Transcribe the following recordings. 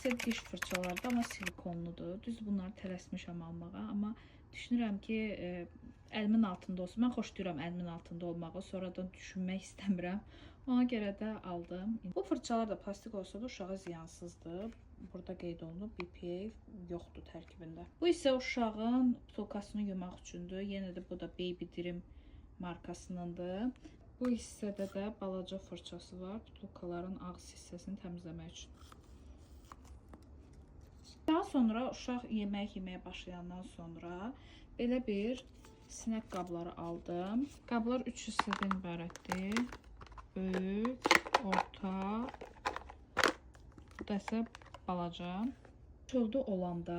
isə diş fırçalarıdır, amma silikonludur. Düz bunları tələsmişəm almağa, amma düşünürəm ki, əlimin altında olsun. Mən xoşlayıram əlimin altında olmağı, sonradan düşünmək istəmirəm. Ona görə də aldım. Bu fırçalar da plastik olsa da uşağa ziyansızdır. Burada qeyd olunub, BPA yoxdur tərkibində. Bu isə uşağın butulkasını yumaq üçündür. Yenə də bu da Baby Dream markasınındır. Bu hissədə də balaca fırçası var, butulkaların ağız hissəsini təmizləmək üçün. Daha sonra uşaq yemək yeməyə başlayandan sonra belə bir sinek qabları aldım. Qablar 3 hissədən ibarətdir. Böyük, orta, bu da isə balaca. Çöldə olanda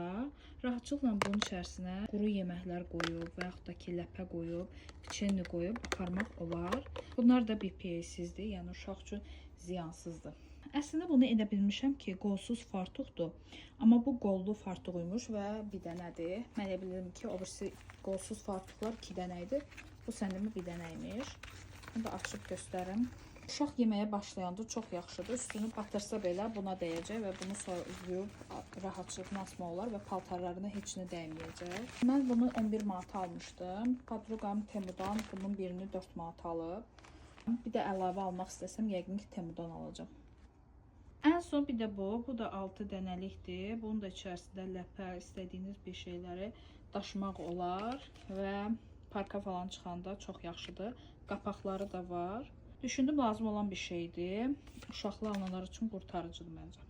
rahatçılıqla bunun içərisinə quru yeməklər qoyub və yaxud da ki, ləpə qoyub, piçenni qoyub aparmaq olar. Bunlar da BPA-sizdir, yəni uşaq üçün ziyansızdır. Əslində bunu elə bilmişəm ki, qolsuz fartuqdur. Amma bu qollu fartuq imiş və bir dənədir. Mən elə bilirdim ki, o birisi qolsuz fartuqlar 2 dənə idi. Bu səndimi bir dənə imiş. Bunu da açıb göstərim. Uşaq yeməyə başlayanda çox yaxşıdır. Üstünü batırsa belə buna dəyəcək və bunu sonra yuyub rahatçılıqla asmaq olar və paltarlarına heç nə dəyməyəcək. Mən bunu 11 manata almışdım. Podruqam Temudan bunun birini 4 manata alıb. Bir də əlavə almaq istəsəm yəqin ki, Temudan alacağam. Ən son bir də bu. Bu da 6 dənəlikdir. Bunun da içərisində ləpə, istədiyiniz bir şeyləri daşımaq olar və parka falan çıxanda çox yaxşıdır. Qapaqları da var. Düşündüm lazım olan bir şeydir. Uşaqlı analar üçün qurtarıcıdır məncə.